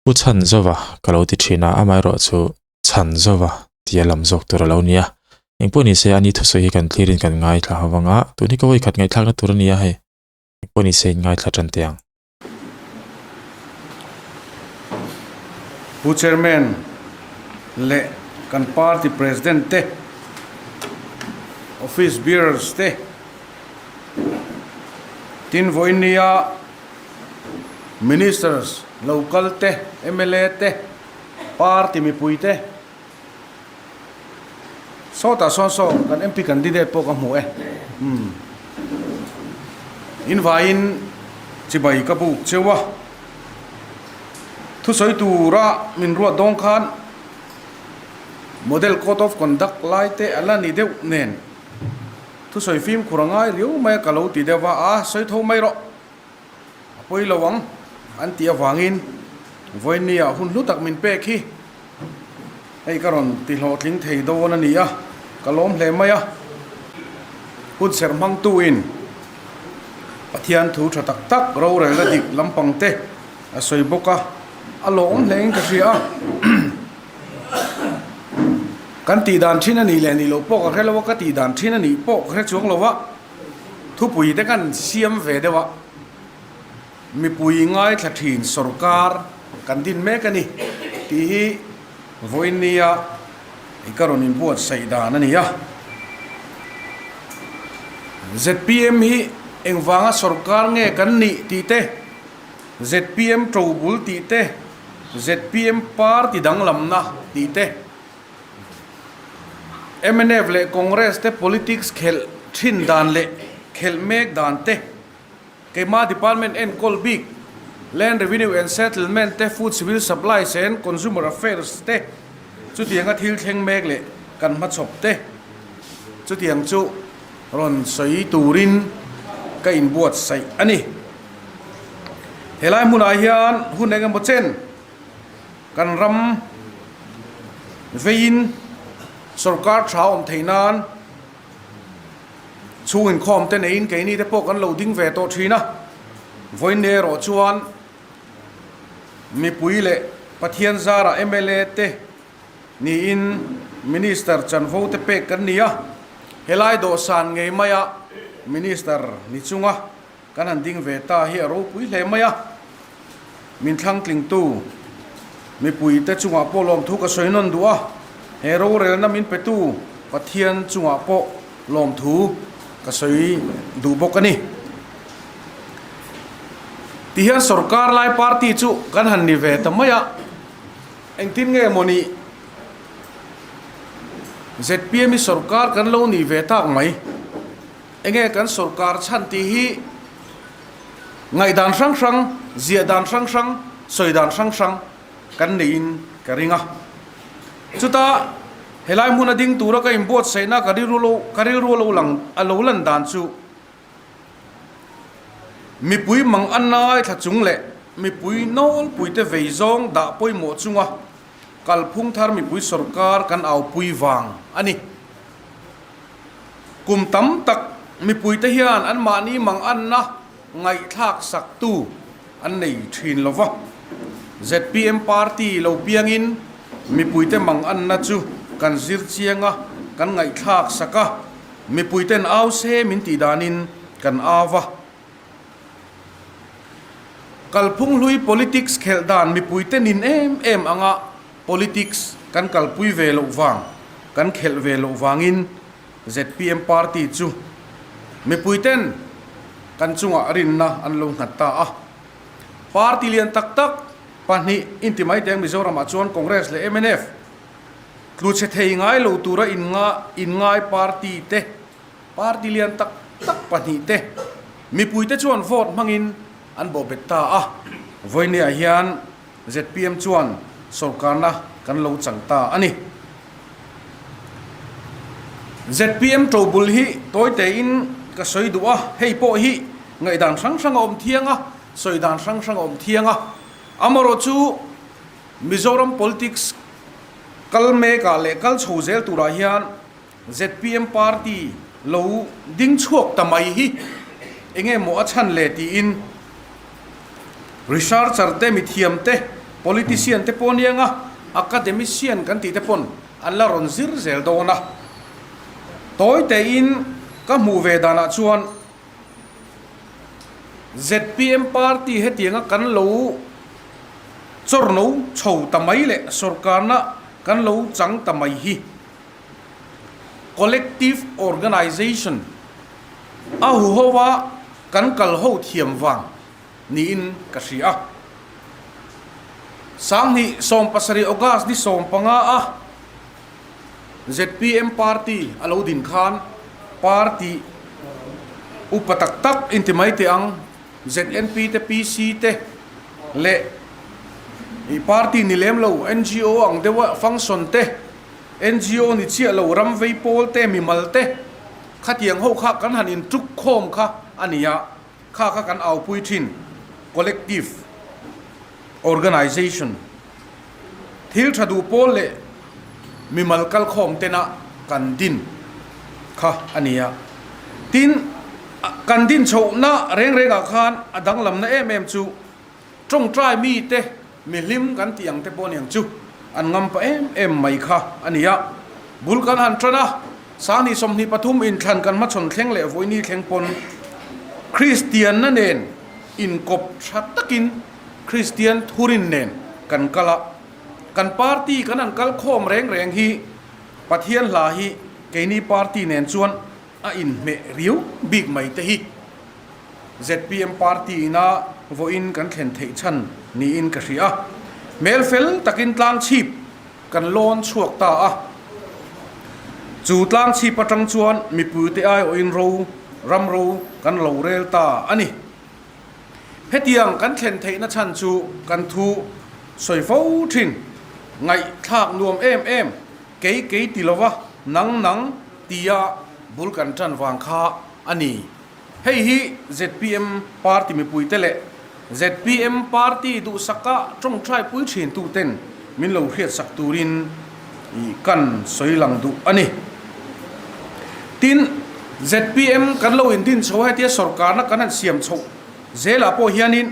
Pu Chhanzova ka lo ti thin a, amaherawhchu Chhanzova tia lam zawk tur a lo ni a. Engpawh ni se ani thusawi hi kan thlirin kan ngaithla ho vang a, tun hi ka vawikhat ngaihthlakna tur a ni a hei. Engpawh ni se in ngaithla tan teh ang. Pu Chairman leh kan party President te, Office Bearers te, tin vawiin nia Ministers lo kal te, mla te, party mipui te, sawtah sawn saw kan MP candidate pawh ka hmu e, umm in vaiin chibai ka buk cheu a, thusawi tura min ruat dawng khan model code of conduct lai te a la ni deuh nen thusawi fimkhur a ngai riau mai a ka lo ti deuh a, a sawi tho mai rawh. A pawi lo ang an tih avangin vawinia hun hlu tak min pek hi hei ka rawn ti hlawhtling thei dawn a ni a, ka lawm hle mai a. Hun serh hmangtuin Pathian thu tha tak tak rorelna dik lampang te a sawi bawk a, a lawm hlein ka hria a. Kan tih dan thin a nih leh nih loh pawh ka hre lo a, ka tih dan thin a nih pawh ka hre chuang lo a. Thupui te kan siam ve deuh a, mipui ngaithla thin sorkar kan din mek a ni tih hi vawiin nia i ka rawn inbuatsaih dan a ni a. Zpm hi engvanga sorkar nge kan nih tih te, zpm tobul tih te, zpm party danglamna tih te, Mnf leh Congress te politics khelh thin dan leh khelh mek dan te, keimah department enkawl bik Land Revenue and Settlement te, Food Civil Supplies and Consumer Affairs te chutianga thil thleng mek leh kan hmachhawp te chutiang chu rawn sawi turin ka inbuatsaih a ni. Helai hmunah hian hun engemaw chen Kan ram veiin sorkar tha awm theih nan chhung inkhawm te neiin keini te pawh kan lo ding ve tawh thin a, vawiin erawh chuan mipui leh Pathian zarah mla te niin Minister chanvo te pek kan ni a, helai dawhsan ngei maia Minister ni chunga Kan han ding ve ta hi a ropui hle mai a, min thlangtlingtu mipuite chungah pawh lawmthu ka sawi nawn duh a, he rorelna min petu Pathian chungah pawh lawmthu ka sawi duh bawk a ni. Tihian sorkar lai party chu kan han ni ve ta mai a, engtin nge maw ni zpm hi sorkar kan lo nih ve tak mai. Enge kan sorkar chhan tih hi ngaihdan hrang hrang, ziah dan hrang hrang, sawi dan hrang hrang kan neihin ka ring a. Chuta helai hmuna ding tura ka inbuatsaihna ka rilru lo ka rilru lo lang a lo lan dan chu mipui mang a ngaithla chung leh mipui nawlpuite vei zawng dah pawimawh chunga kalphung thar mipui sorkar kan aupui vang a ni. Kum tam tak mipuite hian anmahni manganna ngaihthlak saktu an nei thin lo va. Zpm party lo piangin mipuite manganna chu kan zir chiang a, kan ngaihthlak sak a, mipuiten au se min tih danin kan au va. Kalphung hlui politics khelh dan mipuite nin em em anga politics kan kalpui ve loh vang, kan khelh ve loh vangin zpm party chu mipuiten kan chungah rinna an lo nghat ta a. Party lian tak tak pahnih inti mai teng Mizoramah chuan Congress leh mnf tlu chhe thei ngai lo tura inngai party te, Party lian tak tak pahnihte mipuite chuan vote hmangin an bawhbet ta a, vawinia hian zpm chuan sorkarna kan lo chang ta a ni. Zpm tobul hi tawi tein ka sawi duh a, hei pawh hi ngaihdan hrang hrang a awm thiang a, sawi dan hrang hrang a awm thiang a, amaherawh chu Mizoram politics kal mekah leh kal chho zel turah hian Zpm party lo ding chhuak ta mai hi enge maw a chhan le tiin researcher te, mithiam te, Politician te pawh aniang a, academician kan tih te pawn an la rawn zir zel dawn a. Tawi tein ka hmuh ve danah chuan zpm party hetianga kan lo chawrno chho ta mai leh sorkarna kan lo chang ta mai hi collective organization a huhova kan kal ho thiam vang niin ka hria. 2017 August ni 15 a zpm party a lo din khan party upa tak tak inti mai teh ang ZNP te PC te leh ih party ni lem lo ngo ang deuha function te ngo ni chiah lo ram vei pawl te mimal te khatiang ho kha kan han intuk khawm kha a ni a. Kha kha kan aupui thin, collective organization, thil tha duh pawl leh mimal kalkhawm tena kan din kha a ni a. Tin, kan din chhohna reng rengah khan a danglamna em em chu tawngtai mite mihlim kan tih ang te pawh aniang chu an ngam pah em em mai kha a ni a. Bul kan han tan a. 2023 inthlan kan hmachhawn thleng leh vawiini thleng pawn Kristianna nen inkawp tha takin Kristian thurin nen kan kal a, kan party kan han kal khawm reng reng hi Pathian hla hi keini party nen chuan a inhmeh riau bik mai te hi zpm party ina vawiin kan thlen theih chhan niin ka hria a, hmel fel takin tlang chhip Kan lawn chhuak ta a. Chu tlang chhip atang chuan mipuite aiawhin ro, ram ro kan lo rel ta a ni. Hetiang kan thlen theihna chhan chu kan thu sawi fo thin, ngaihthlak nuam em em, kei kei ti lova nang nang tia bul kan tan vang kha a ni. Hei hi zpm party mipuite leh zpm party duhsaka tawngtai pui thin tuten min lo hriatsak turin kan sawi lang duh a ni. Tin, zpm kan lo indin chho a hetia sorkarna kan han siam chhoh zelah pawh hianin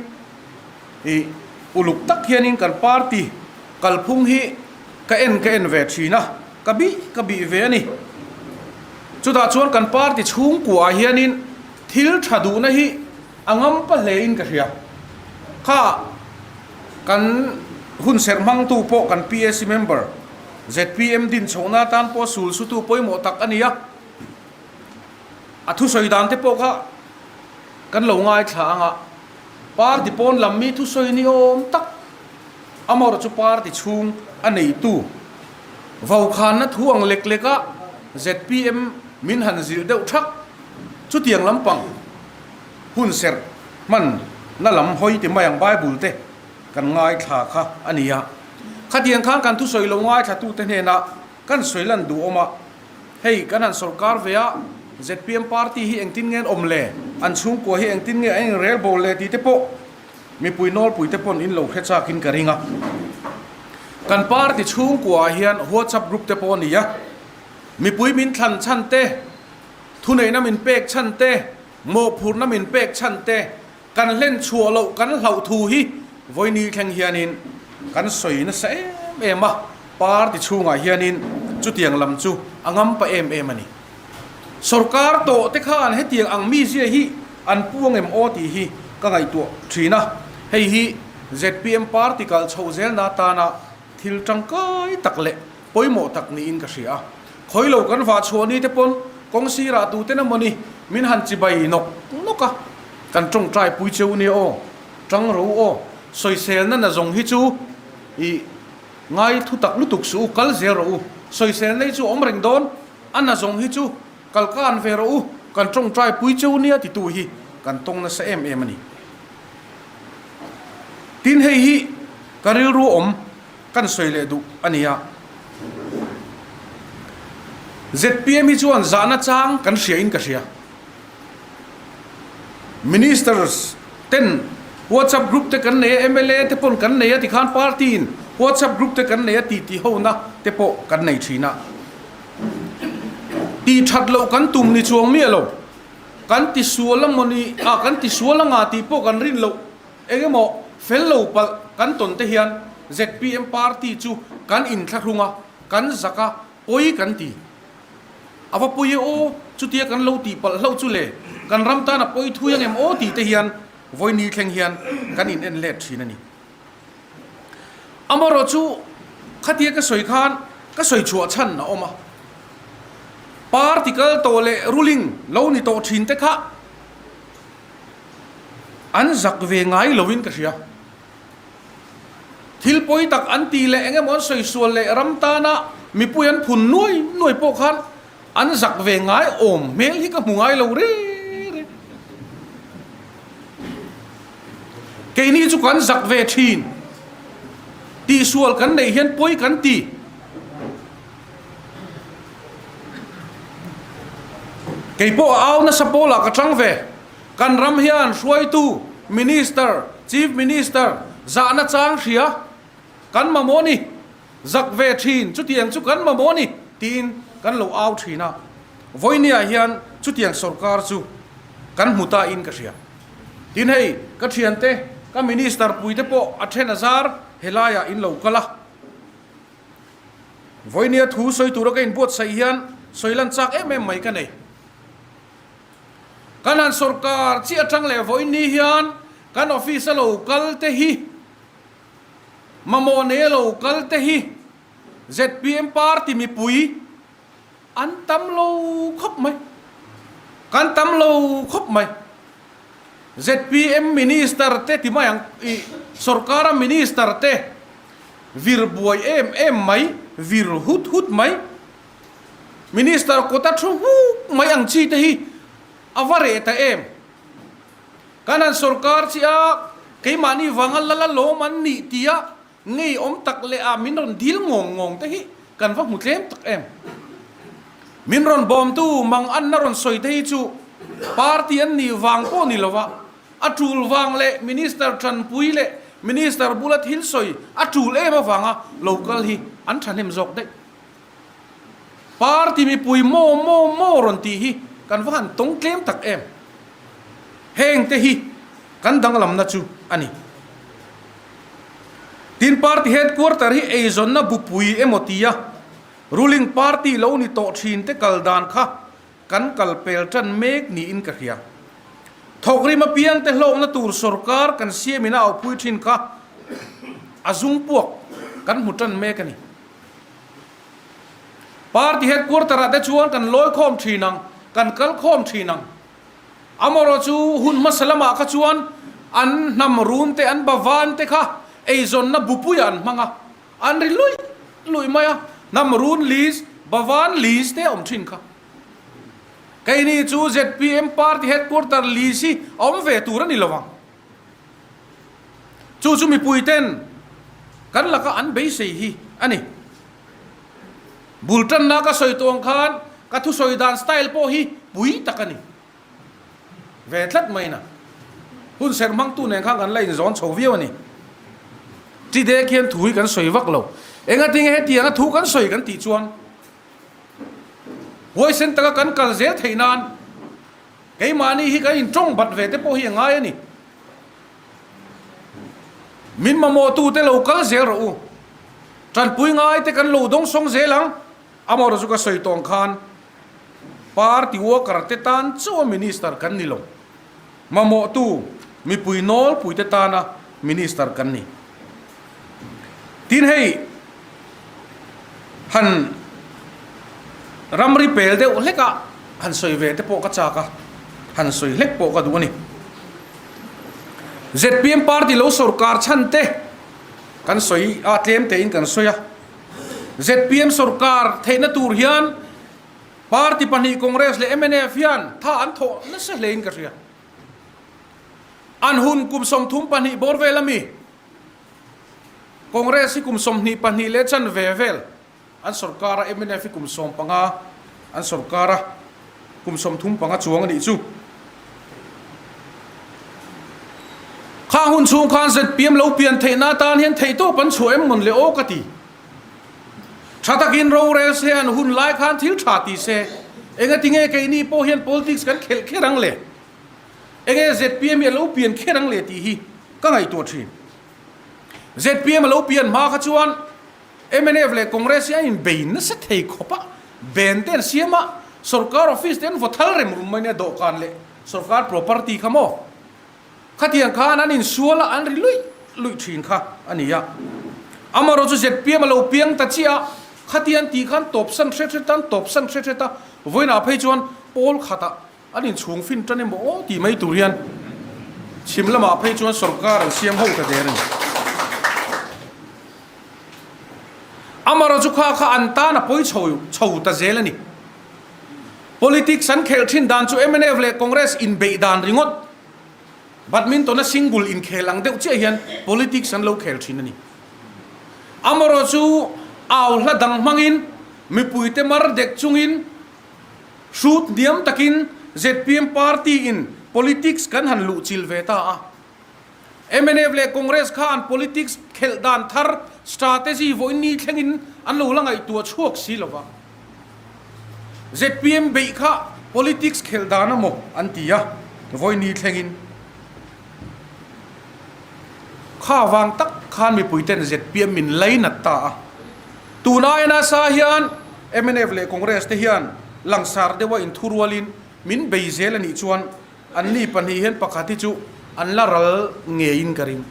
uluk tak hianin kan party kalphung hi ka en ka en ve thin a. Ka bih ka bih ve a ni. Chutah chuan kan party chhungkuaah hianin thil tha duhna hi a ngam pa hlein ka hria. Kha kan hun serh hmangtu pawh kan PAC member zpm din chhohna atan pawh sul sutu pawimawh tak a ni a. A thusawi dan te pawh kha kan lo ngaithla ang a, party pawn lam mi thusawi ni awm tak amaherawhchu party chhung a neitu Vokhanna thu ang lek lek a zpm min han zilh deuh thak chutiang lampang hun serh hman na lam hawi ti mai ang Bible te kan ngaithla kha a ni a. Khatiang khan kan thusawi lo ngaithla tute hnenah kan sawi lan duh awm a, hei kan han sawrkar ve a zpm party hi engtin nge an awm le, an chhungkua hi engtin nge an inrel bo le tih te pawh Mipui nawlpui te pawn in lo hre chak in ka ring a. Kan party chhungkua ah hian WhatsApp group te pawh a ni a. Mipui min thlan chhan te, thuneihna min pek chhan te, mawhphurhna min pek chhan te, kan hlen chhuah loh kan hlauh thu hi vawiini thleng hianin kan sawi nasa em em a. Party chhungah hianin chutiang lam chu a ngam pa em em a ni. Sorkar tawh te khan hetiang ang mizia hi an pu angem aw tih hi ka ngaihtuah thin a, hei hi zpm party kal chhoh zelna atana thil tangkai tak leh pawimawh tak niin ka hria a. Khawi lo kan vah chhuah ni te pawn kawng sirah tuten emawni min han chibai nawk nawk a, kan tawngtai pui cheu nia aw, tang ro aw, sawiselna na zawng hi chu i ngai thu tak lutuk suh u, kal zel rawh u, sawiselna hi chu a awm reng dawn. A na zawng hi chu kal kan ve rawh u, kan tawngtai pui cheu nia titu hi kan tawng nasa em em a ni. Tin hei hi ka rilru awm kan sawi leh duh a ni a. Zpm hi chuan zahna chang kan hria in ka hria. Ministers ten WhatsApp group te kan nei a, mla te pawn kan nei a tikhan party in WhatsApp group te kan nei a tih tih hona te pawh kan nei thin a. Tih that loh kan tum ni chuang miah lo, kan ti sual a mawni a kan ti sual anga tih pawh kan rin loh eng emaw fel lo palh kan tawn te hian. Zpm party chu kan inthlahrung a, kan zak a, pawi kan ti. A va pawi e aw, chutia kan lo tih palh hlauh chu le, kan ram tan a pawi thui angem aw tih te hian vawi thleng hian kan in en let thin a ni. Amaherawh chu khatia ka sawi khan ka sawi chhuah chhan a awm a, party kal tawh leh ruling lo ni tawh thin te kha an zak ve ngai lovin ka hria. Thil pawi tak an tih leh eng emaw an sawi sual leh ram tana mipui an phun nuai nuai pawh khan an zak ve ngai awm hmel hi ka hmu ngai lo reng reng. Keini chu kan zak ve thin. Tihsual kan neih hian pawi kan ti. Kei pawh a au nasa pawlah ka tang ve. Kan ram hian hruaitu, Minister, Chief Minister, zahna chang hria kan mamawh ni, zak ve thin chutiang chu kan mamawh ni tiin kan lo au thin a. Vawinia hian chutiang sorkar chu kan hmu ta in ka hria. Tin hei ka thiante, ka Minister puite pawh a then a zar helaiah in lo kal a. Vawinia thu sawi tura ka inbuatsaih hian sawi lan chak em em mai ka nei. Kan han sorkar chiah atang leh vawiin ni hian kan office a lo kal te hi, mamawh nei a lo kal te hi zpm party mipui an tam lo khawp mai. Kan tam lo khawp mai. Zpm minister te ti mai ang i sorkara minister te vir buai em em mai, vir hut hut mai. Minister kawta thu hmuk mai ang chi te hi a va reh ta em? Kan han sorkar chi a, keimahni vanga lal a lawm an nih tia ngei awm tak leh a min rawn dil ngawng ngawng te hi kan va hmu tlem tak em? Min rawn bawmtu mang anna rawn sawi te hi chu party an nih vang pawh ni lova a tul vang leh minister tanpui leh minister bula thil sawi a tul em avanga lo kal hi an thahnem zawk daih. Party mipui maw maw maw rawn tih hi kan va han tawng tlem tak em? Heng te hi kan danglamna chu a ni. Tin party headquarter hi eizawnna bupui emaw tia ruling party lo ni tawh thin te kal dan kha kan kal pel tan mek niin ka hria. Thawkrim apiang te hlawkna tur sorkar kan siamin a aupui thin kha a zungpuak kan hmu tan mek a ni. Party headquarter ah te chuan kan lawi khawm thin ang, kan kal khawm thin ang. Amaherawh chu hun hmasa lamah kha chuan an hnam run te, an bavan te kha eizawnna bupuiah an hmang a, an ri luih luih mai a, hnam run list, bavan list te a awm thin kha. Keini chu zpm party headquarter list hi a awm ve tur a ni lo ang. Chu chu mipui ten kan laka an beisei hi a ni. Bul tanna ka sawi tawh ang khan ka thusawi dan style pawh hi pui tak a ni. Ve tlat mai na. Hun serh hmangtu nen khan kan la inzawn chho viau a ni. Chi dek hian thu hi kan sawi vak lo. Engatinge hetianga thu kan sawi kan tih chuan huaisen taka kan kal zel theih nan Keimahni hi kan intawng bat ve te pawh hi a ngai a ni. Min mamawhtute lo kal zel rawh u. Tanpui ngai te kan lo dawng sawng zel ang. Amaherawh chu ka sawi tawng khan party worker te tan chauh a minister kan ni lo. Mamawhtu mipui nawlpui te tana minister kan ni. Tin hei han ramri pel deuh hlek a han sawi ve te pawh ka chak a, han sawi hlek pawh ka duh a ni. Zpm party lo sorkar chhan te kan sawi a, tlem tein kan sawi a. Zpm sorkar theihna tur hian party pahnih Congress leh mnf hian tha an thawh nasa hlein ka hria. An hun kum 32 bawr vel ami Congress hi kum 22 leh chanve vel an sorkar a, mnf hi kum 15 an sorkar a, kum 35 chuang a nih chu. Khang hun chhung khan zpm lo pian theihna atan hian theihtawp an chhuah em mawn le aw ka ti. Tha takin rorel se an hun lai khan thil tha ti se, engatinge keini pawh hian politics kan khelh kher ang le? Enge zpm hi a lo pian kher ang le tih hi ka ngaihtuah thin. Zpm a lo pian hma kha chuan mnf leh Congress hi an inbei nasa thei khawp a, ban te an siam a, sorkar office te an vaw thal rem rum mai nia dawhkan leh sorkar property kha maw? Khatiang khan an insual a, an ri luih luih thin kha a ni a. Amaherawh chu zpm a lo piang ta chiah a, khatiang tih khan tawpsan hret hret a, an tawpsan hret hret a, vawiinah phei chuan pawl khatah An inchhung fin tan emaw aw tih mai tur hian chhim lamah phei chuan sorkar an siam ho ta der a ni. Amaherawh chu kha kha an tan a pawi chho chho ta zel a ni. Politics an khelh thin dan chu mnf leh Congress inbeih dan ringawt, badminton a single inkhel ang deuh chiah hian politics an lo khel thin a ni. Amaherawh chu au hla dang hmangin mipuite mar dek chungin, Hrut hniam takin zpm party in politics kan han luh chil ve ta a. Mnf leh Congress kha an politics khelh dan thar strategy vawiin ni thlengin an lo la ngaihtuah chhuak si lo va. Zpm beih kha politics khelh dan a maw an ti a, vawiin ni thlengin. Kha vang tak khan mipuiten zpm min lainat ta a. Tun aia nasa hian mnf leh Congress te hian langsar deuha inthurualin min bei zel a nih chuan anni pahnih hian pakhat hi chu an la ral ngeiin ka ring.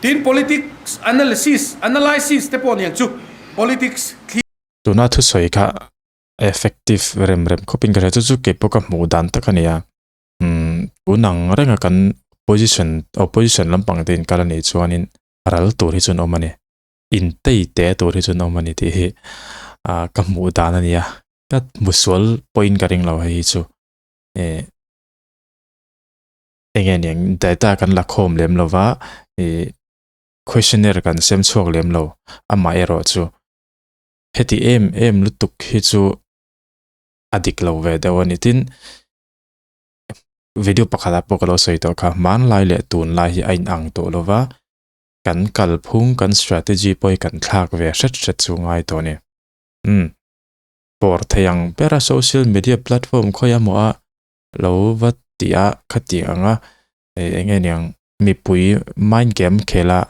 Tin, politics analysis analysis te pawh niang chu politics thlir. Tuna thusawi kha effective rem rem khawpin ka hria chu chu kei pawh ka hmuh dan tak a ni a. Umm tun ang renga kan opposition opposition lampang te inkal a nih chuanin ral tur hi chu an awm a ni. Intei te tur hi chu an awm a ni tih hi ah ka hmuh dan a ni a. Ka hmu sual pawhin ka ring lo hei hi chu. Eh enge niang data kan la khawm lem lo va ih questionnaire kan sem chhuak lem lo amaherawh chu heti em em lutuk hi chu a dik lo ve deuh a ni. Tin video pakhatah pawh ka lo sawi tawh kha hmanlai leh tunlai hi a inang tawh lo va kan kalphung kan strategy pawh hi kan thlak ve hret hret chu ngai tawh a ni. Umm pawr thei ang bera social media platform khawi emaw a lo va tih a khati ang a eng enge niang mipui mind game khel a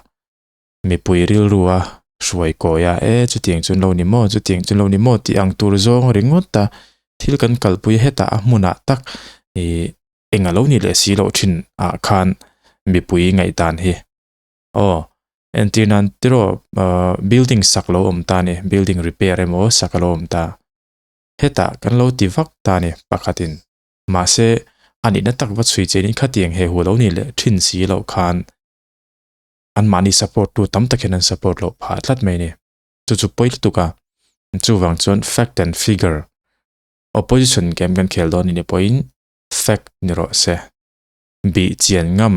mipui rilru a hruai kawi a e chutiang chu an lo ni maw chutiang chu an lo ni maw tih ang tur zawng ringawt a thil kan kalpui hetah a hmunah tak ih eng a lo ni leh si loh thin ah khan mipui ngaihdan hi aw entir nan tiraw ah building sak lo awm ta a ni building repair emaw sak a lo awm ta hetah kan lo ti vak ta a ni pakhatin mahse a nihna tak va chhui chenin khatiang he hu lo ni leh thin si loh khan. anmahni support tu tam tak hian an support loh phah tlat mai a ni. Chu chu pawi lutuk a, chuvang chuan fact and figure opposition game kan khel dawn anih pawhin fact ni rawh se, bih chian ngam,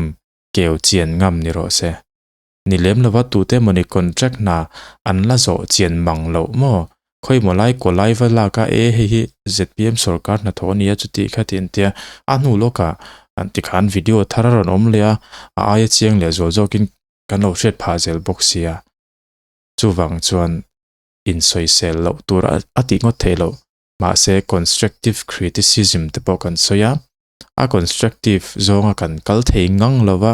keu chian ngam ni rawh se. Ni lem lova tute emawni contract hna an la zawh chian mang loh maw? Khawimaw lai kaw lai va lak a, e hei hi zpm sorkar hnathawh a nia chuti kha ti an tia, a hnu lawkah an ti khan video thar a rawn awm leh a, a aia chiang leh zual zawkin kan lo hriat phah zel bawk sia. Chuvang chuan insawisel loh tur a tih ngawt theih loh, mahse constructive criticism te pawh kan sawi a, a constructive zawnga kan kal thei ngang lova,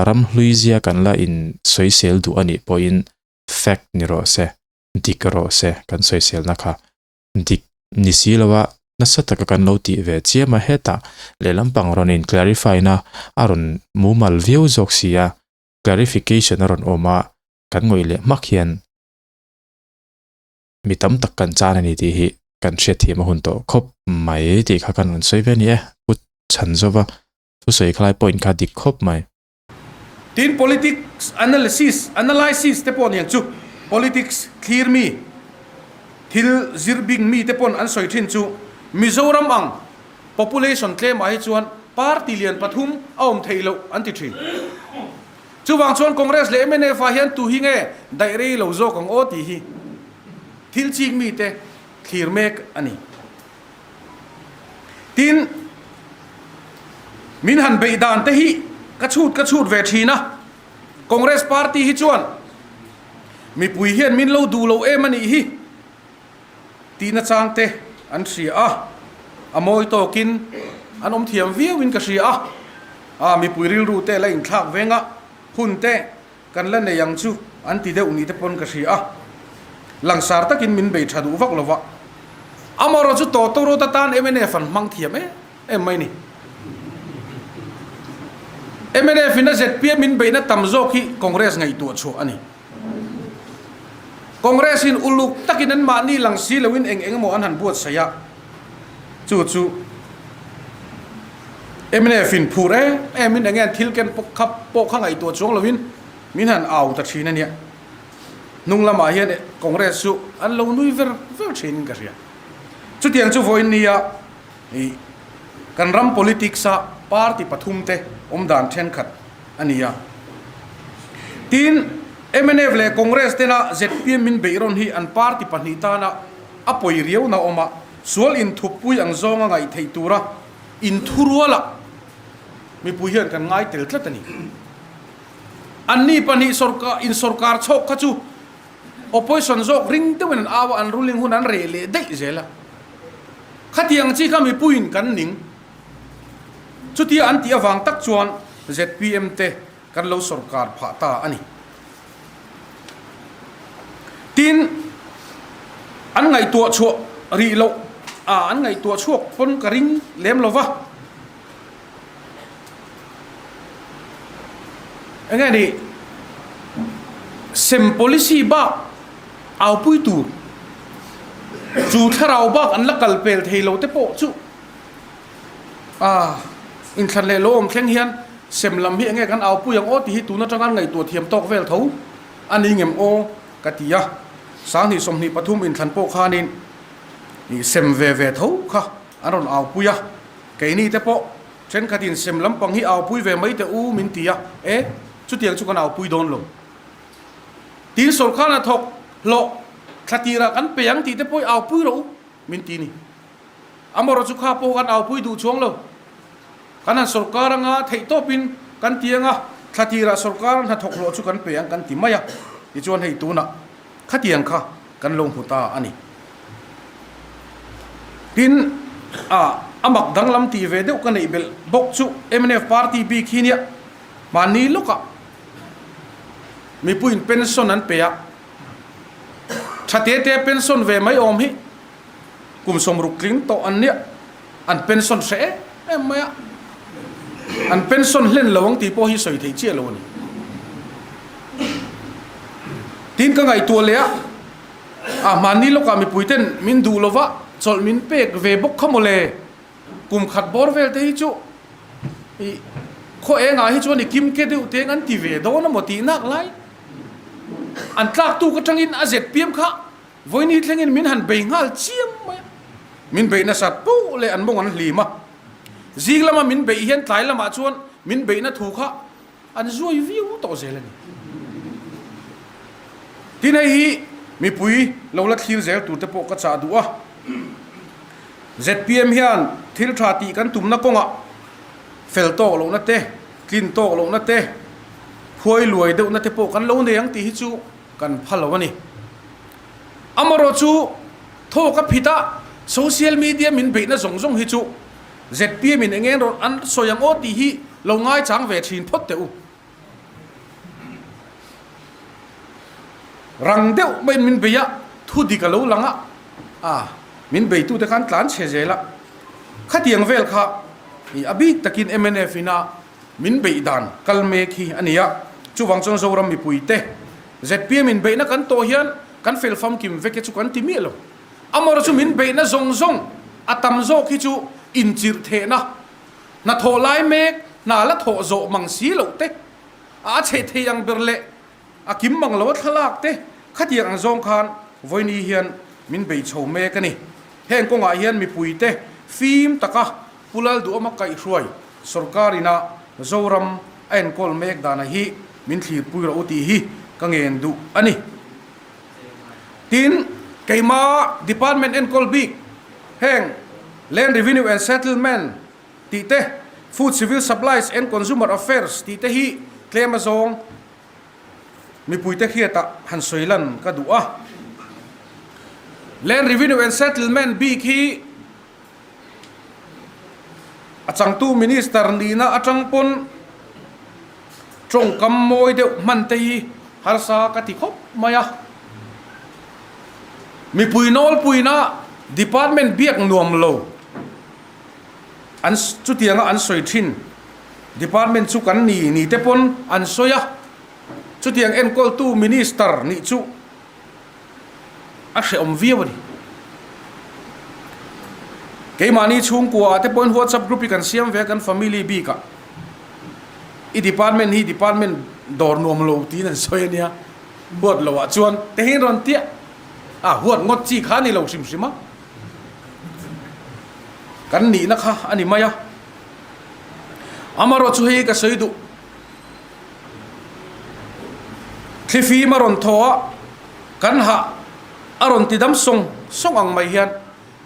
ramhlui zia kan la insawisel duh a nih pawhin fact ni rawh se. dik rawh se kan sawiselna kha dik ni si lo a nasa taka kan lo tih ve chiam a hetah lehlam pang rawn in clarify na a rawn mumal viau zawk si a clarification a rawn awm a kan ngawih leh hmak hian mi tam tak kan chan a ni tih hi kan hriatthiam a hun tawh khawp mai tih kha kan rawn sawi ve a ni e pu Chhanzova thusawi khalai point kha dik khawp mai. Tin, politics analysis, analysis, te pawh niang chu politics thlir mi, thil zir bing mi te pawn an sawi thin chu Mizoram ang population tlemah hi chuan party lian pathum a awm theih loh an ti thin. Chuvang chuan Congress leh mnf ah hian tu hi nge daih rei lo zawk ang aw tih hi thil chik mi te thlir mek a ni. Tin, min han beih dan te hi ka chhut ka chhut ve thin a, Congress party hi chuan mipui hian min lo duh lo em a nih hi tih nachang te an hria a, a mawi tawkin an awm thiam viau in ka hria a, a mipui rilru te la inthlak veng a, hun te. kan la nei ang chu an ti deuh ni te pawn ka hria a. Langsar takin min bei tha duh vak lo va. Amaherawh chu tawtawrawt atan mnf an hmang thiam em em mai ni. Mnf in a zpm min beihna tam zawk hi Congress ngaihtuah chhuah a ni. Congress in uluk takin an mahni lang si loin eng eng emaw an han buatsaih a, chu chu mnf in phur em em in eng nge an thil ken kha pawh kha ngaihtuah chuang loin min han au ta thin a nia. Hnung lamah hian Congress chu an lo nui ver ver thin in ka hria. Chutiang chu vawiin nia ih kan ram politics a party pathum te awm dan thenkhat a ni a. Tin, mnf leh Congress tena zpm min beih rawn hi an party pahnih tana a pawi riauna awm a, sual inthuppui ang zawnga ngaih theih tura inthurualah mipui hian kan ngai tel tlat a ni. Anni pahnih sawrkar in sawrkar chhawk kha chu opposition zawk ring deuhin an au a, an ruling hun an reh leh daih zel a. Khatiang chi kha mipuiin kan ning. Chutia an tih avang tak chuan zpm te kan lo sawrkar phah ta a ni. Tin, an ngaihtuah chhuah rih loh a, an ngaihtuah chhuak pawn ka ring lem lo va. Enge ni sem policy bak aupui tur chu thlarau bak an la kal pel thei lo te pawh chu a inthlan leh lo awm thleng hian sem lam hi enge kan aupui ang aw tih hi tun atanga an ngaihtuah thiam tawk vel tho a ni ngem aw ka ti a. 20 23 inthlan pawh khanin sem ve ve tho kha an rawn aupui a. Keini te pawh thenkhatin sem lampang hi aupui ve mai teh u min ti a, e, chutiang chu kan aupui dawn lo. Tin sawrkar hnathawk hlawh thla tirah kan pe ang tih te pawh i aupui rawh u min ti ni. Amaherawh chu kha pawh kan aupui duh chuang lo. Kan han sawrkar anga theih tawpin kan ti anga thla tirah sawrkar hnathawk hlawh chu kan pe ang kan ti mai a, tichuan hei tunah khatiang kha kan lo hmu ta a ni. Tin, a a mak danglam tih ve deuh ka neih belh bawk chu mnf party bik hi nia mahni lawkah mipuiin pension an pe a, tha te te pension ve mai awm hi kum 60 tling tawh an nia, an pension hre em em mai a, an pension hlen lo ang tih pawh hi sawi theih chiah lo a ni. Tin ka ngaihtuah leh a, a hmanni lawkah mipui ten min duh lova chawlh min pek ve bawk kha mawle, kum khat bawr vel te hi chu ih khaw engah hi chuan i kim ke deuh teng an ti ve dawn a maw tih nak lai an tlak tuk atangin a zpm kha Vawini thlengin min han bei nghal chiam mai a, min beih nasat poh leh an mawng an hlim a. Zing lama min beih hian tlai lamah chuan min beihna thu kha an zuai viau tawh zel a ni. Tin hei hi mipui lo la thlir zel tur te pawh ka chah duh a. Zpm hian thil tha tih kan tumna kawngah fel tawk lohna te, tlin tawk lohna te, phuai luai deuhna te pawh kan lo nei ang tih hi chu Kan pha lo a ni. Amaherawh chu thawk a phit a, social media min beihna zawng zawng hi chu zpm in eng eng rawn an sawi ang aw tih hi lo ngaichang ve thin phawt teh u. Rang deuh maiin min bei a, thu dik a lo lang a, a min beitute khan tlan chhe zel a. Khatiang vel kha a bik takin mnf ina Min beih dan kal mek hi a ni a, chuvang chuan Zoram mipuite zpm in beihna kan tawh hian kan fel famkim vek e chu kan ti miah lo. Amaherawhchu chu min beihna zawng zawng a tam zawk hi chu inchirh thehna, hnathawh lai mek, hna la thawh zawh mang si loh te, a a chhe thei ang ber leh a kim mang lo a thlalak te khatiang ang zawng khan vawiini hian min bei chho mek a ni. Heng kawngah hian mipuite fim taka Pu Lalduhawma kaihhruai sorkar ina Zoram a enkawl mek dana hi min thlirpui rawh u tih hi ka ngen duh a ni. Tin, keima department enkawl bik heng Land Revenue and Settlement tih te, Food Civil Supplies and Consumer Affairs tih te hi tlem azawng mipuite hriatah han sawi lan ka duh a. Land Revenue and Settlement bik hi A changtu Minister nihna atang pawn Tawngkam mawi deuh hman te hi harsa ka ti khawp mai a. Mipui nawlpuina department biak nuam lo an chutianga an sawi thin department chu kan ni ni te pawn an sawi a. Chutiang enkawltu minister nih chu a hrehawm viau a ni. Keimahni chhungkua ah te pawhin WhatsApp group hi kan siam ve a kan family bik ah. I department hi department dawr nuam lo tiin an sawi a nia. Huat lo ah chuan te hian rawn tiah a huat ngawt chi kha a ni lo hrim hrim a. Kan nihna kha a ni mai a. Amarawh chu hei ka sawi duh. Thlifim a rawn thaw a, kan hah a rawn ti dam sawng sawng ang mai hian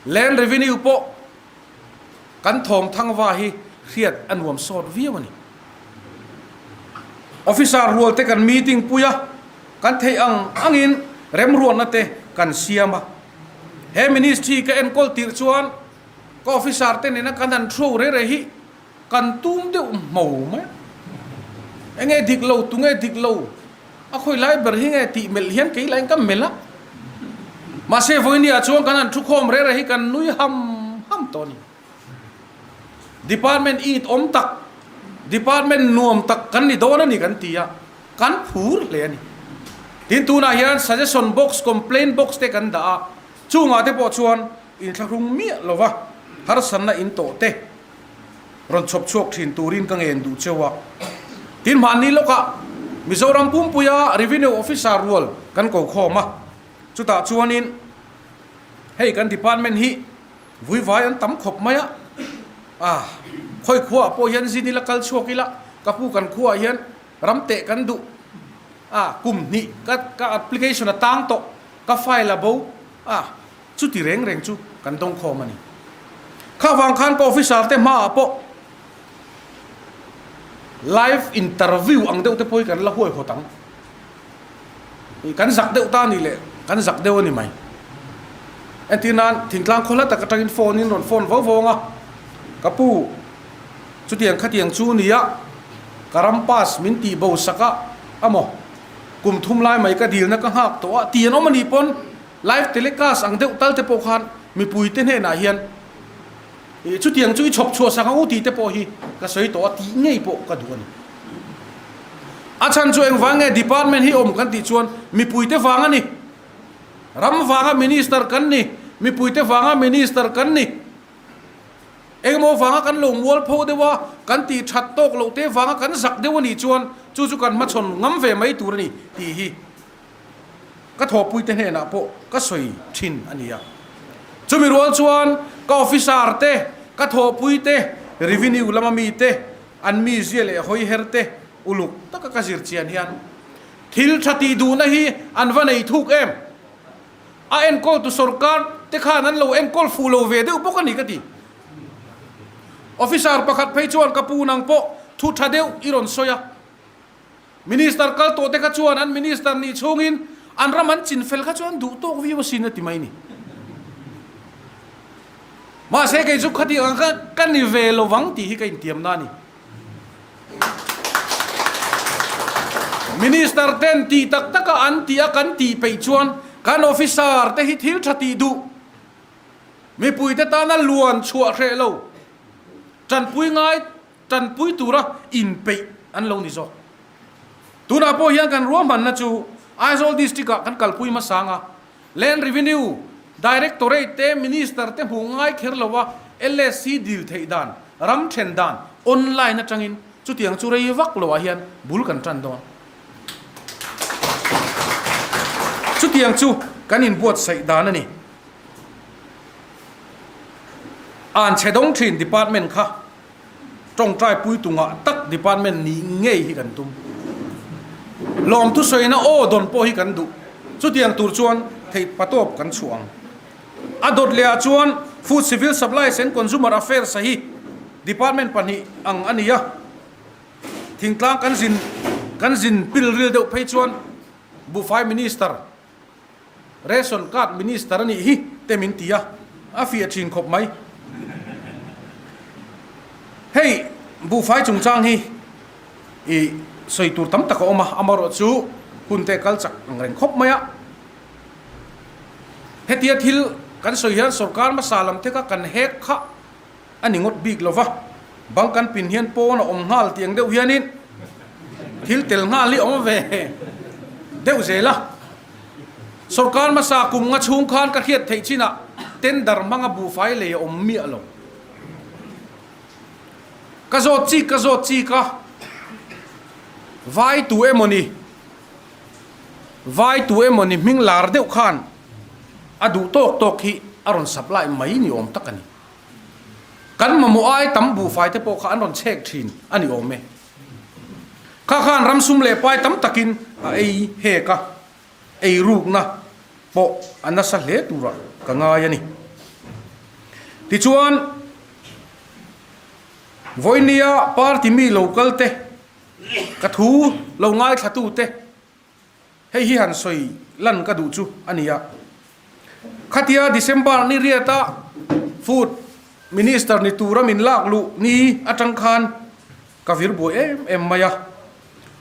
Land Revenue pawh kan thawm thangva hi hriat a nuam sawt viau a ni. Officer rual te kan meeting pui a, kan theih ang angin remruatna te kan siam a. He Ministry ka enkawl tirh chuan ka officer te nena kan han throw reh reh hi Kan tum deuh hmo mai a. Enge dik lo, tunge dik lo, a khawi lai ber hi nge tih melh hian kei lahin ka melh a. Mahse vawinia chuan kan han thukhawm reh reh hi kan nui ham ham tawh a ni. Department it awm tak, department nuam tak kan ni dawn a ni kan ti a, kan phur hle a ni. Tin tunah hian suggestion box, complaint box te kan dah a, chungah te pawh chuan inthlahrung miah lova harsatna in tawh te, rawn chhawp chhuak thin turin ka ngen duh cheu a. Tin hmanni lawkah Mizoram pumpuia Revenue Officer rual kan ko khawm a, chutah chuanin hei kan department hi vuivai an tam khawp mai a, ah khawi khuaah pawh hian zin ila kal chhuak ila ka pu kan khuaah hian ram teh kan duh a, kum hnih ka ka application a tang tawh ka file a bo a. Chuti reng reng chu kan dawng khawm a ni. Kha vang khan ka officer te hmaah pawh live interview ang deuh te pawh hi kan la huaihawt ang. Kan zak deuh ta a nih leh kan zak deuh a ni mai. Entir nan thingtlang khaw hla tak atangin phone in rawn phone vo vawng a, ka pu chutiang khatiang chu nia ka ram pass min tih bo sak a amaw kum thum lai mai ka dilna ka nghak tawh a ti an awm a nih pawn Live telecast ang deuh tal te pawh khan mipui te hnenah hian ih chutiang chu i chhawp chhuah sak ang u tih te pawh hi ka sawi tawh a tih ngei pawh ka duh a ni. A chhan chu engvang nge department hi awm kan tih chuan mipui te vang a ni. Ram vanga minister kan ni, mipui te vanga minister kan ni. Engemaw vanga kan lo mualpho deuh a, kan tih that tawk loh te vanga kan zak deuh a nih chuan chu chu kan hmachhawn ngam ve mai tur a ni tih hi Ka thawhpuite hnenah pawh ka sawi thin a ni a. Chumi rual chuan ka officer te, ka thawhpuite, revenue lama mite, an mizia leh hawiher te uluk taka ka zir chian hian thil tha tih duhna hi an va nei thuk em? A enkawltu sorkar te khan an lo enkawl fuh lo ve deuh bawk a ni ka ti. Officer pakhat phei chuan ka pu nang pawh thu tha deuh i rawn sawi a. Minister kal tawh te kha chuan an minister nih chhungin an ram an chin fel kha chuan duh tawk viau asin a ti mai ni. Mahse kei chu khati ang kha ka ni ve lo vang tih hi ka intiamna a ni. Minister ten tih tak taka an tih a kan tih peih chuan kan officer te hi thil tha tih duh mipui te tana luan chhuah hreh lo tanpui ngai Tanpui tura inpeih an lo ni zawk. Tunah pawh hian kan ruahmanna chu Aizawl District-ah kan kalpui hmasa ang a, Land Revenue Directorate te Minister te hmuh ngai kher lova LSC dil theih dan, ram then dan online atangin chutiang chu rei vak loah hian bul kan tan dawn. Chutiang chu kan inbuatsaih dan a ni. Anchhe dawng thin department kha Tawngtai puitungah tak department nih ngei hi kan tum. Lawmthu sawina aw dawn pawh hi kan duh. Chutiang tur chuan theih patawp kan chhuah ang. A dawt leh ah chuan Food Civil Supplies and Consumer Affairs a hi department pahnih ang a ni a. Thingtlang kan zin kan zin pil ril deuh phei chuan Buhfai Minister Ration card minister a nih hi te min ti a, a fiah thin khawp mai. Hei buhfai chungchang hi i. Sawi tur tam tak a awm a, amaherawhchu hun te kal chak ang reng khawp mai a. Hetia thil kan sawi hian sorkar hmasa lam te kha kan hek kha a ni ngawt bik lo va, bank kan pin hian pawn a awm nghal tih ang deuh hianin thil tel nghal hi a awm ve deuh zel a. Sorkar hmasa kum nga chhung khan ka hriat theih chinah tender hmanga buhfai lei a awm miah lo. Ka zawt chik ka zawt chik a, vai tu emawni, vai tu emawni hming lar deuh khan a duh tawk tawk hi a rawn supply mai ni awm tak a ni. Kan mamawh ai tam buhfai te pawh kha an rawn chhek thin a ni awm e. Kha khan ram sum leh pai tam takin a ei hek a, ei rukna pawh a nasa hle turah ka ngai a ni. Tichuan, vawinia party mi lo kal te, ka thu lo ngaithlatu te, hei hi han sawi lan ka duh chu a ni a. Khatia December ni riata Food Minister ni tura min lak luh ni atang khan ka vir buai em em mai a.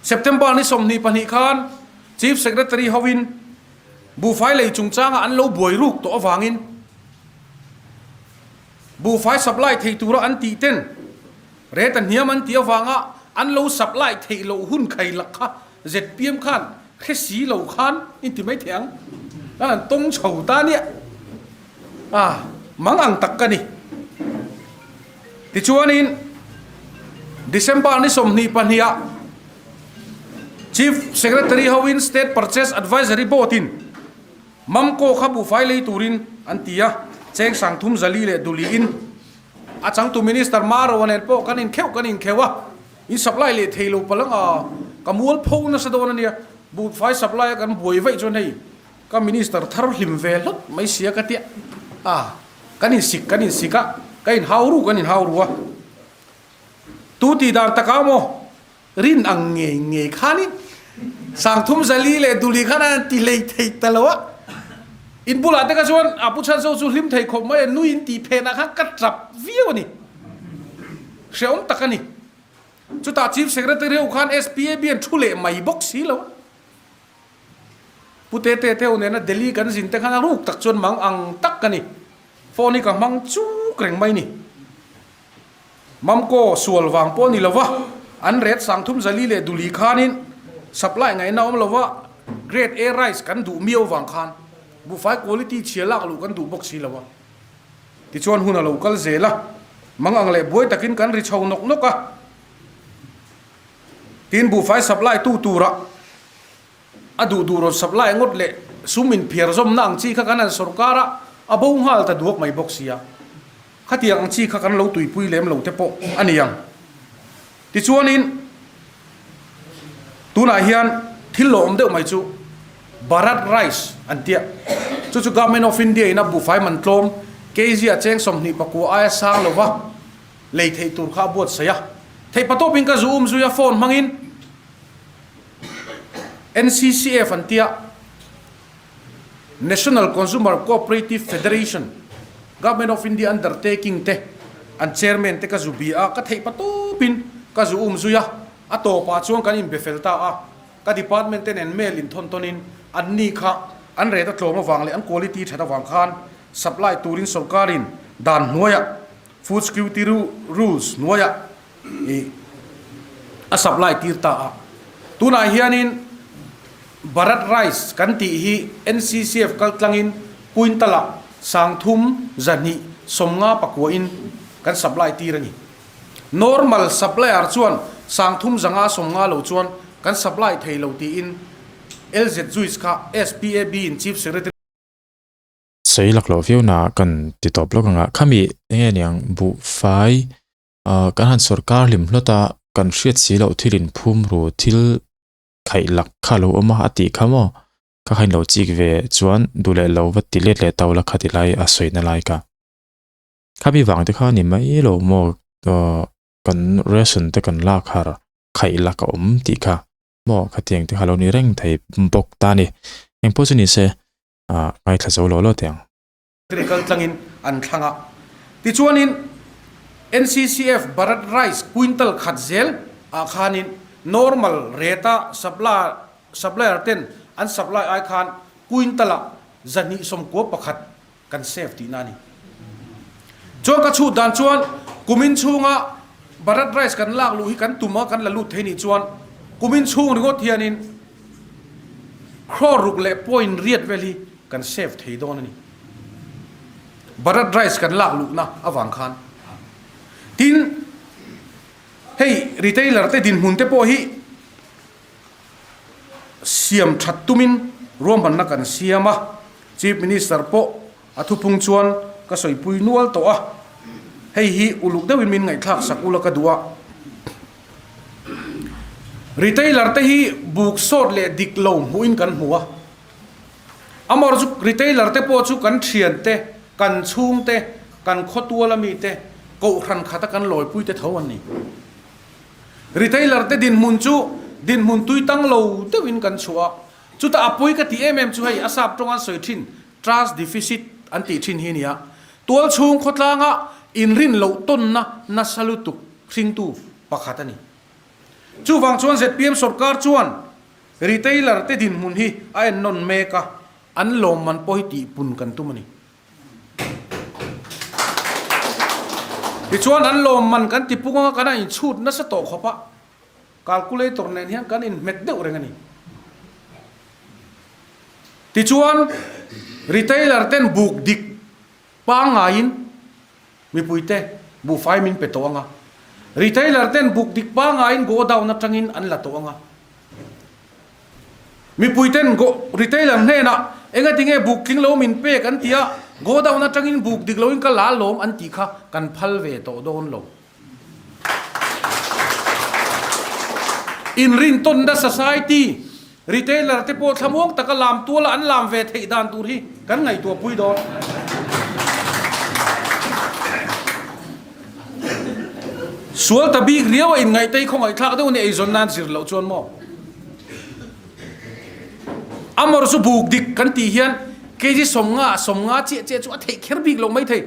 September ni 22 khan Chief Secretary hovin buhfai lei chungchanga an lo buai ruk tawh avangin buhfai supply thei tura an tih ten rate a hniam an tih avanga an lo supply theih loh hun khai lak kha ZPM khan hre si lo khan in ti mai thei ang. An han tawng chho ta nia. A mang ang tak ka ni. Tichuanin December ni 22 ah Chief Secretary hoin State Purchase Advisory Board in Mamko kha buhfai lei turin an ti a, cheng 30 400 in a changtu Minister Maro nen pawh kan inkheuh kan inkheuh a, in supply leh thei lo palh anga ka mual pho nasa dawn a nia, buhfai supply a kan buai vaih chuan hei ka Minister thar hlim ve hlawt mai sia ka tia a, kan insik kan insik a, ka inhau ru kan inhau ru a, tu tih dan takah maw? Rin ang ngei ngei khanin 34 khan an ti hlei thei ta lo a. In bulah te kha chuan a Pu Chhanzo chu hlim thei khawp mai a, nui in tih phenah khan ka tap viau a ni. Hrehawm tak a ni. Chutah Chief Secretary ho khan SPAB an thu leh mai bawk si lo a. Pu Tete te ho nena Delhi kan zin te khan a ruk tak chuan mang ang tak ka ni. Phone hi ka hmang chuk reng mai ni. Mamkaw sual vang pawh ni lova, an rate 34 khanin supply ngaihna awm lova, grade A rice kan duh miau vang khan buhfai quality chhia lak luh kan duh bawk si lo a. Tichuan hun a lo kal zel a, mang ang leh buai takin kan ri chho nawk nawk a. Tin buhfai supply tu tura a duh duh rawn supply ngawt leh sum inphiar zawmna ang chi kha kan han sawrkar a, a bo nghal ta duak mai bawk si a. Khatiang ang chi kha kan lo tuipui lem lo te pawh a ni ang. Tichuanin, tunah hian thil lo awm deuh mai chu Bharat Rice an tia. Chu chu Government of India in a buhfai man tlawm kg a cheng 29 aia sang lova lei theih tur kha a buatsaih a. Theihpatawpin ka zu um zui a phone hmangin NCCF an tia. National Consumer Cooperative Federation, Government of India undertaking te an chairman te ka zu bia a, ka theih pa tawpin ka zu um zui a, a tawpah chuan kan inbe fel ta a, ka department te nen mail inthawn tawnin an ni kha an rate a tlawm avang leh an quality that avang khan supply turin sorkarin dan hnuaiah Food Security Rules hnuaiah ih a supply tir ta a. Tunah hianin Bharat Rice kan tih hi NCCF kal tlangin quintal-ah 3259 in kan supply tir a ni. Normal supplier chuan 3590 lo chuan kan supply thei lo tiin LZ Juice kha SPAB in Chief Secretary Sawi laklawh viau na kan ti tawp lawk anga khami enge niang buhfai ah kan han sawrkar hlim hlawt a kan hriat si loh thil in phum ru thil khaih lak kha lo awm a a tih kha maw ka khain lo chik ve chuan duh leh lo va ti let leh tau la kha ti lai a sawi na lai ka khami vang te kha ni mai lo maw ah kan ration te kan lak har khaih lak a awm tih kha maw khatiang te kha lo ni reng thei bawk ta a ni engpawh chu ni se ah ngaithla zo lo lo teh ang. Kal tlangin an thlang a. Tichuanin NCCF Bharat Rice quintal khat zel ah khanin Normal rate a supplier ten an supply ai khan quintal ah 291 kan save tihna a ni. Chuan ka chhut dan chuan kumin chhunga Bharat rice kan lak luh hi kan tum a kan la lut thei nih chuan kumin chhung ringawt hianin crore ruk leh point riat vel hi kan save thei dawn a ni. Bharat rice kan lak luhna avang khan. Tin, hei retailer te dinhmun te pawh hi siam that tumin ruahmanna kan siam a, Chief Minister pawh a thuphung chuan ka sawipui nual tawh a, hei hi uluk deuhin min ngaihthlak sak ula ka duh a. Retailer te hi buk sawt leh dik lo hmuhin kan hmu a, amawr chu retailer te pawh chu kan thian te, kan chhung te, kan khawtual ami te, kohhran khata kan lawipui te tho an ni. Retailer te dinhmun chu dinhmun tui tang lo deuhin kan chhuah a, chutah a pawi ka tih em em chu hei a sap tawng an sawi thin trust deficit an tih thin hi nia. Tual chhung khawtlanga inrin loh tawnna nasa lutuk hringtu pakhat a ni. Chuvang chuan zpm sorkar chuan retailer te dinhmun hi a ennawn mek a, an lawmman pawh hi tihpun kan tum a ni. Tichuan an lawmman kan ti pung anga kan a inchhut nasa tawh khawp a, calculator nen hian kan inhmet deuh reng a ni. Tichuan retailer ten buk dik pangngaiin mipuite buhfai min pe tawh anga, retailer ten buk dik pangngaiin godown atangin an la tawh anga. Mipuiten retailer hnenah engati nge buk tling lo min pek an ti a, godown atangin buk dik loin ka la lawm an tih kha kan phal ve tawh dawn lo. Inrintawnna society retailer te pawh thlamuang taka lam tuala an lam ve theih dan tur hi kan ngaihtuah pui dawn. Sual ta bik riau a inngaih khawngaih thlak deuh a ni eizawn nan zir loh chuan maw? Amawr chu buk dik kan tih hian kg 50 50 chiah chiah chu a theih kher bik loh mai thei.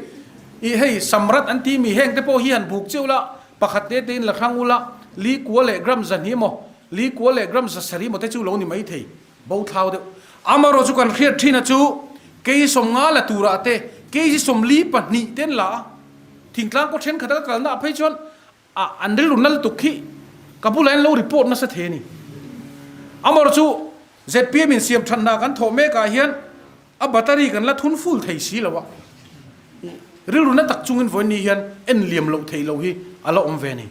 Ih hei samrat an ti mi heng te pawh hi han buk chiu la, pakhat te tein la hrang ula, li kua leh gram 200 maw, li kua leh gram 700 maw te chu lo ni mai thei. Bo thlau deuh. Amarawh chu kan hriat thin a chu kg 50 la turah te kg 42 te an la a, thingtlang kaw thenkhat a ka kalna ah phei chuan a an rilru nal tuk khi ka bulah hian lo report nasa thei a ni. Amarawh chu zpm in siam that hna kan thawh mek ah hian a battery kan la thun full thei si lo a, rilru na tak chungin vawiin ni hian en liam loh theih loh hi a la awm ve a ni.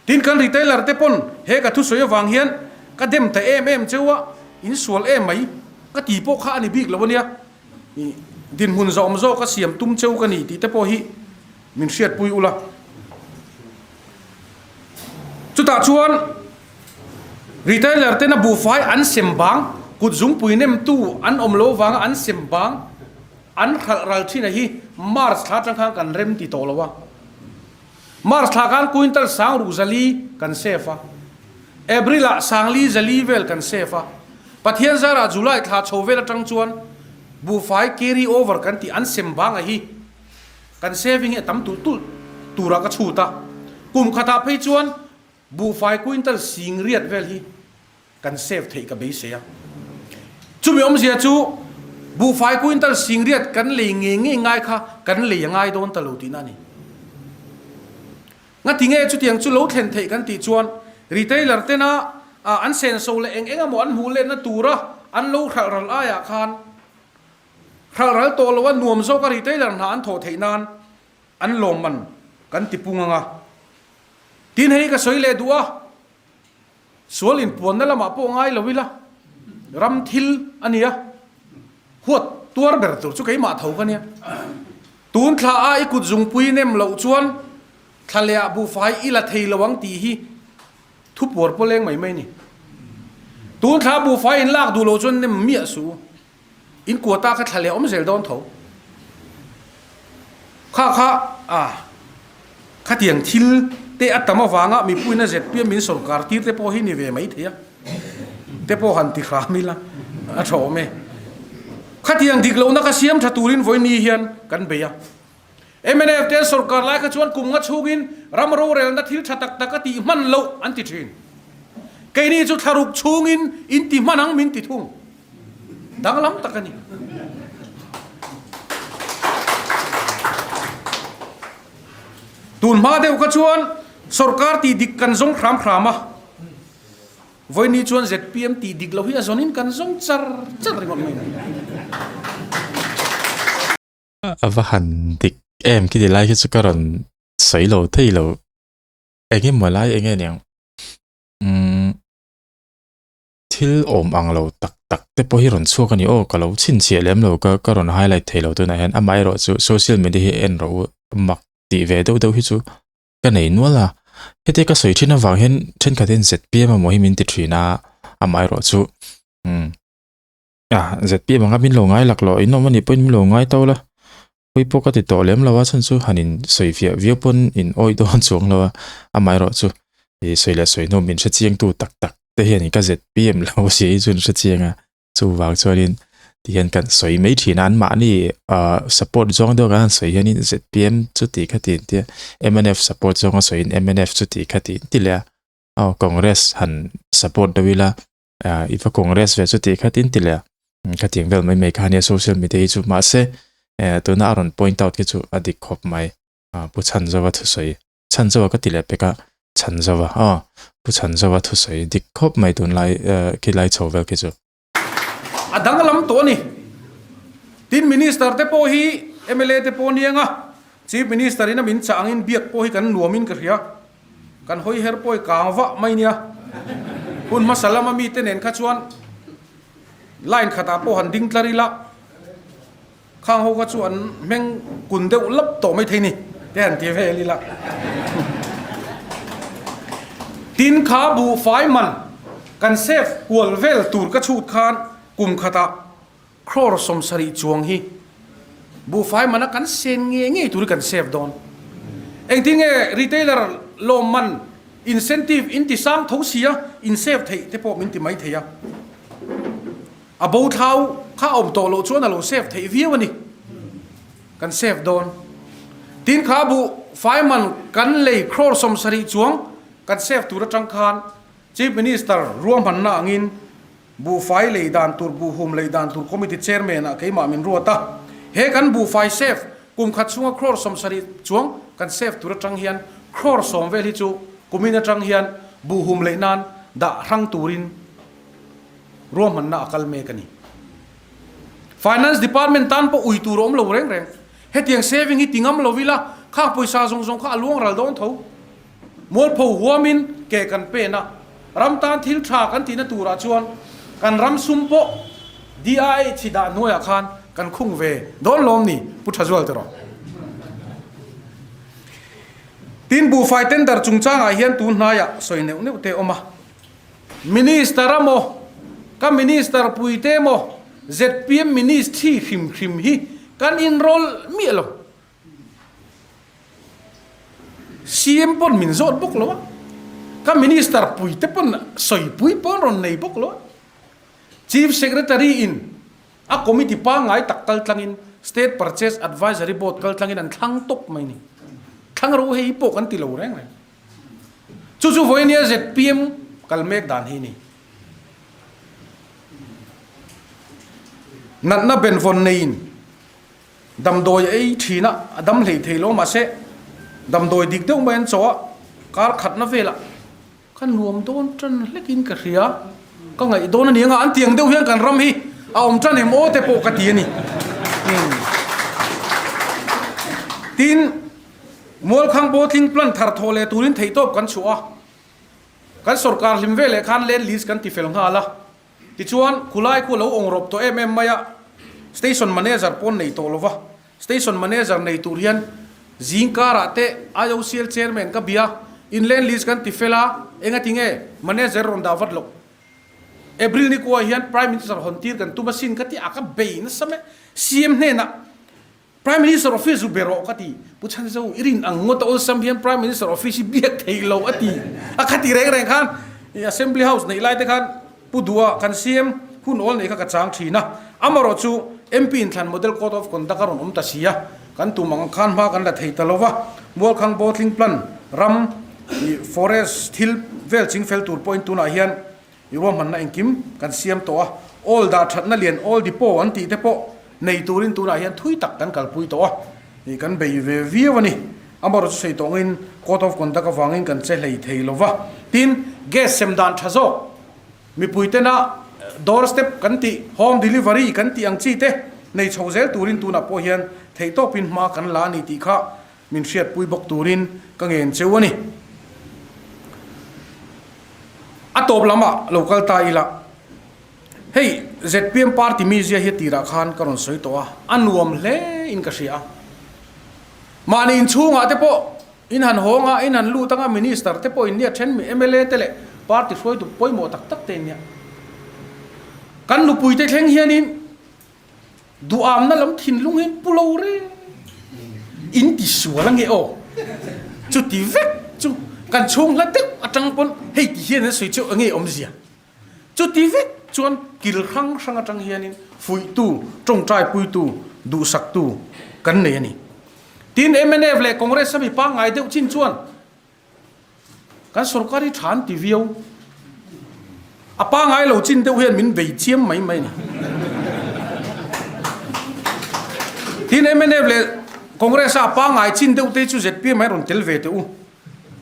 Tin kan retailer te pawn he ka thusawi avang hian ka dem ta em em cheu a, in sual em mai ka ti pawh kha a ni bik lo ania, dinhmun zawm zawk a siam tum cheu ka ni tih te pawh hi min hriatpui ula. Chutah chuan retailer tena buhfai an sem bang, kut zungpui nemtu an awm lo vanga an sem bang an hralh ral thin a hi March thla atang khan kan rem ti tawh lo a. March thla khan quintal sang ruk 400 kan save a, April ah sangli 400 vel kan save a, Pathian zarah July thla chho vel atang chuan buhfai carry over kan tih an sem banga hi kan saving hi a tam tulh tulh turah ka chhut a, kum khatah phei chuan buhfai quintal 8000 vel hi Kan save theih ka beisei a. Chumi awmzia chu buhfai quintal 8000 kan lei ngei ngei ngai kha kan lei a ngai dawn ta lo tihna a ni. Ngati nge chutiang chu lo thlen theih kan tih chuan retailer tena an senso leh eng eng emaw an hmuh letna tura an lo hralh ral aiah khan hralh ral tawh loa nuam zawka retailer hna an thawh theih nan an lawmman kan ti pung anga. Tin hei ka sawi leh duh a. Sual inpuanna lamah pawh ngai lo ila, ram thil a nia, huat tuar ber tur chu keimah tho ka nia. Tun thla a i kut zungpui nem loh chuan thla leh ah buhfai i la thei lo ang tih hi thu puar pawh leng mai mai a ni. Tun thla buhfai in lak duh loh chuan nem miah suh u. In quota kha thla leh awm zel dawn tho. Kha kha a khatiang thil te a tam avanga mipuiin a zpm min sorkar tir te pawh hi ni ve mai thei a, te pawh han ti hram ila a tha awm e. Khatiang dik lohna kha siam tha turin vawiin hian kan bei a. Mnf te an sorkar lai kha chuan kum nga chhungin ram rorelna thil tha tak tak a tih hman loh an ti thin. Keini chu thlaruk chhungin in ti hman ang min ti thung. Danglam tak a ni. Tun hma deuh kha chuan sorkar tih dik kan zawng hram hram a. Vawiini chuan zpm tih dik loh hi a zawnin kan zawng char char ringawt mai a ni. A va han dik em khi ti lai khi chu ka rawn sawi lo thei lo. Eng emaw lai eng nge niang umm thil awm ang lo tak tak te pawh hi rawn chhuak a ni aw ka lo chhinchhiah lem lo ka ka rawn highlight thei lo tunah hian amaherawh chu social media hi en rawh u mak tih ve deuh deuh hi chu ka nei nual a heti ka sawi thin avang hian thenkhat hian zpm emaw hi min ti thin a amaherawh chu umm ah zpm anga min lo ngai laklawh in awm a nih pawhin min lo ngai to la Pui pawh ka ti tawh lem lo a chhan chu han in sawi fiah viau pawn in awih dawn chuang lo a, amaherawh chu ih sawi leh sawi hnu min hre chiang tu tak tak te hian in ka zpm lo sia hi chu an hre chiang a, chuvang chuanin tihian kan sawi mai thin a, anmahni ah support zawng deuh kan han sawi hianin zpm chu tih kha ti tia mnf support zawnga sawiin mnf chu tih kha ti ti leh a, aw congress han support deuh ila ah i va congress ve chu tih kha tin ti leh a khatiang vel mai mai kha ania social media hi chu mahse eh tuna a rawn point out khi chu a dik khawp mai ah pu Chhanzova thusawi Chhanzova ka ti leh pek a Chhanzova aw pu Chhanzova thusawi dik khawp mai tunlai eh khilai chho vel khi chu. A danglam tawh a ni. Tin Minister te pawh hi mla te pawh aniang a Chief Minister in a min chah angin biak pawh hi kan nuamin ka hria. Kan hawi her pawi kang vah mai nia. Hun hmasa lama mite nen kha chuan line khatah pawh han ding tlar ila, khang ho kha chu an hmeng kun deuh lap tawh mai thei ni te han ti vel ila. Tin kha buhfai man kan save kual vel tur ka chhut khan kum khatah Crore 70 chuang hi buhfai mana kan sen nge ngei tur hi kan save dawn. Engtin nge retailer lawm man incentive in ti sang tho sia in save theih te pawh min ti mai thei a. A bo thlau kha a awm tawh loh chuan a lo save theih viau a ni. Kan save dawn. Tin kha buhfai man kan lei crore 70 chuang kan save tur atang khan Chief Minister ruahmanna angin Buhfai lei dan tur, buhhum lei dan tur Committee Chairman ah keimah min ruat a. He kan buhfai save kum khat chhunga crore 70 chuang kan save tur atang hian crore 10 vel hi chu kumin atang hian buhhum lei nan dah hrang turin ruahmanna a kal mek a ni. Finance Department tan pawh ui tur a awm lo reng reng. Hetiang saving hi ti ngam lo ila khang pawisa zawng zawng kha a luang ral dawn tho. Mualpho huamin ke kan pen a, ram tan thil tha kan tihna turah chuan kan ram sum pawh DIH hi dah hnuaiah khan kan khung ve dawn lawm ni, Pu Thazual ti rawh. Tin, buhfai tender chungchangah hian tun hnaiah sawi neuh neuh te awm a. Minister a maw, ka minister puite maw, zpm ministry hrim hrim hi kan inrawlh miah lo. CM pawn min zawt bawk lo a, ka minister pui te pawn sawi pui pawn rawn nei bawk lo a. Chief Secretary in a committee pangngai tak kal tlangin State Purchase Advisory Board kal tlangin an thlang tawp mai ni. Thlang ro hei pawh kan ti lo reng reng. Chu chu vawinia zpm kal mek dan hi ni. Natna benvawn neiin Damdawi a ei thin a, a dam hlei thei lo mahse damdawi dik deuh mai an chaw a, kar khatna velah ka nuam dawn tan hlekin ka hria, ka ngaih dawn a ni anga an tiang deuh hian kan ram hi a awm tan em aw te pawh ka ti a ni. Tin, Mualkhang Bottling Plant thar thawh leh turin theihtawp kan chhuah a, kan sorkar hlim veleh khan land lease kan tifel nghal a. Tichuan, khulai khu a lo awng rawp tawh em em mai a, Station Manager pawn nei tawh lova, Station Manager nei tur hian zing karah te IOCL Chairman ka bia, in land lease kan ti fel a, engati nge Manager rawn dah vat loh? April ni kuah hian Prime Minister hawn tir kan tum asin ka ti a, ka bei nasa mai, CM hnenah Prime Minister Office zu be rawh ka ti. Pu Chhanzo, i rin ang ngawt a awlsam hian Prime Minister Office hi biak thei lo a ti. A kha ti reng reng khan i Assembly House neih lai te khan Pu Dua kan CM hun awl neih kha ka chang thin a. Amarawh chu MP inthlan Model Code of Conduct a rawn awm ta si a, kan tum ang khan hma kan la thei ta lo va. Mualkhang Bottling Plant ram i forest thil vel. vel chingfel tur pawhin tunah hian i ruahmanna engkim kan siam tawh a, oil dah thatna lian oil depot an tih te pawh nei turin tunah hian thui tak kan kalpui tawh a, ih kan bei ve viau a ni. Amaherawhchu chu sawi tawh angin code of conduct avangin kan che hlei thei lo va, tin gas sem dan tha zawk mipui tena door step kan tih, home delivery kan tih ang chi te nei chho zel turin tunah pawh hian theihtawpin hma kan la a ni tih kha Min hriatpui bawk turin ka ngen cheu a ni. A tawp lamah lo kal ta ila, hei zpm party mizia hi a tirah khan ka rawn sawi tawh a, a nuam hle in ka hria a. Mahni inchhungah te pawh in han hawng a, in han lut anga minister te pawh in nia then mi mla te leh party hruaitu pawimawh tak tak te in nia. Kan nupuite thleng hianin Duhamna lam thinlung hi pu lo reng in ti sual ange aw. Chuti vek chu kan chhung hla deuh atang pawn hei ti hian an sawi chu enge awmzia. Chuti vek chuan kil hrang hrang atang hianin fuihtu, tawngtai puitu, duhsaktu kan nei a ni. Tin mnf leh Congress a mi pangngai deuh chin chuan Kan sorkar hi tha an ti viau. A pangai lo chin deuh hian min bei chiam mai mai a ni. Tin mnf leh Congress a pangai chin deuh te chu zpm hi rawn tel ve teh u.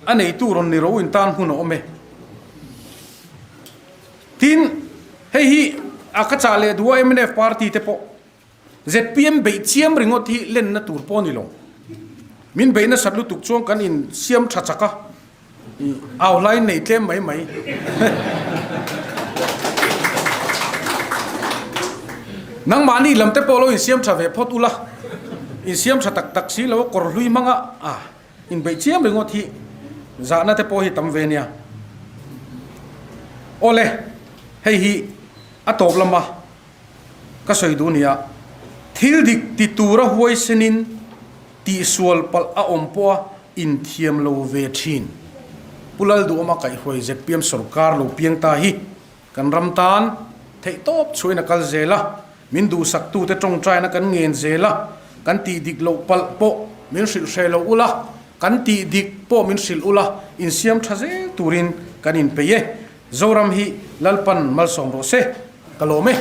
A neitu rawn ni ro in tan hun a awm e. Tin hei hi a ka chah leh duh a mnf party te pawh. Zpm beih chiam ringawt hi lenna tur pawh a ni lo. Min beih nasat lutuk chuan kan in siam tha chak a, au hlai nei tlem mai mai. Nangmahni lam te pawh lo insiam tha ve phawt ula, insiam tha tak tak si lo a kawr hlui hmanga a inbeih chiam ringawt hi zahna te pawh hi tam ve nia. Awle, hei hi a tawp lama Ka sawi duh nia, thil dik ti tura huaisenin tihsual palh a awm pawha inthiam lo ve thin. Pu Lalduhawma kaihhruai zpm sorkar lo piang ta hi kan ram tan theihtawp chhuahin a kal zel a, min duhsaktute tawngtaina kan ngen zel a, kan tih dik loh palh pawh min hrilh hreh lo ula, kan tih dik pawh min hrilh ula, insiam tha zel turin kan inpeih e. Zoram hi Lalpan malsawm rawh se, ka lawm e.